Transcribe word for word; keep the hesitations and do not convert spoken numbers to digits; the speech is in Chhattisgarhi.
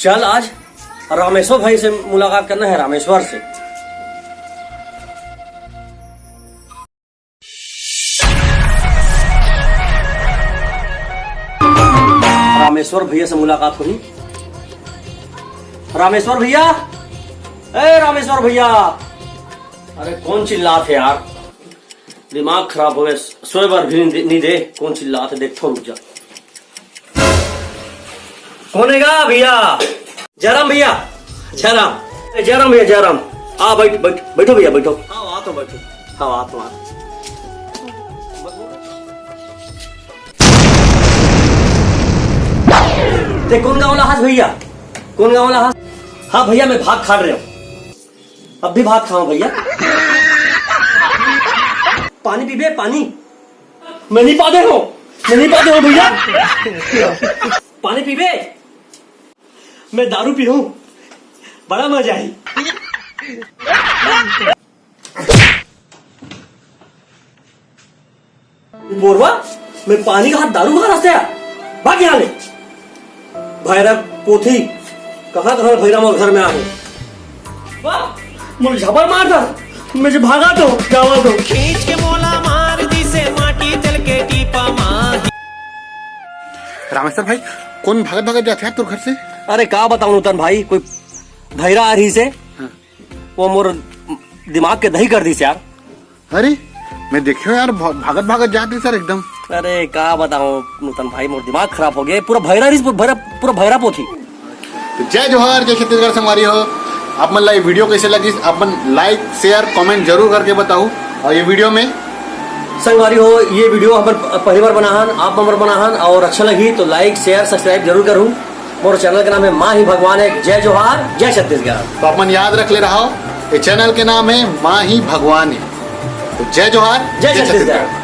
चल, आज रामेश्वर भाई से मुलाकात करना है, रामेश्वर से। रामेश्वर भैया से मुलाकात होही। रामेश्वर भैया, ए रामेश्वर भैया, अरे कौन चिल्लात हे यार, दिमाग खराब होगे, सोए बर भी नी दे, नी दे, कौन चिल्लात हे, देखथों, रुक जा। कोन हे गा भैया? जयराम भैया, जयराम। ए, जयराम भैया, जयराम। आ, बैठ, बैठ, बैठो भैया, बैठो। हाँ, आ तो बैठो। हाँ, आ तो, आ। ते कोन गाँव ला हस भैया? कोन गाँव ला हस? हाँ भैया, मैं भात खात रहे हूँ। अब भी भात खाऊं भैया? पानी पीबे, पानी? मैं नहीं पाते हो, मैं नहीं पाते हो भैया। पानी पीबे? मैं दारू पीऊं, बड़ा मजा आई। बोरवा, मैं पानी का हाथ दारू मार रहा था। भाग यहाँ ले। भैरा पोथी, कहाँ कहाँ भैरा मोर घर में आ गए। वाह, मोर झापड़ मार था, मैं जो भागा तो, जावा तो। खींच के मोला मार दिसे माटी तेल के टीपा मा। रामेश्वर भाई, कोन भागत भागत जाथे यार तोर घर से? अरे का बताऊं नूतन भाई, कोई भैरा आ रही से, हाँ। वो मोर दिमाग के दही कर दिस यार। अरे, मैं देखे हूँ यार, भा-, भागत भागत जात रहिस यार एकदम। अरे का बताऊं नूतन भाई, मोर दिमाग खराब होगे, पूरा भैरा रहिस, पूरा भैरा, पूरा भैरा पोथी। तो जय जोहार, जय छत्तीसगढ़ संगवारी हो। आप मन ला ये video कैसे लगिस? आप मन like, share, comment जरूर करके बताओ। और ये video में संगवारी हो, ये video हमर परिवार बनाहन, आप हमर बनाहन और अच्छा लगी तो like, share, subscribe जरूर करूँ। मोर channel के नाम है माँ ही भगवान है। जय जोहार, जय छत्तीसगढ़। तो आप मन याद रख ले रहा हो, ये channel के नाम है माँ ही भगवान है। तो जय जोहार, जय छत्तीसगढ़।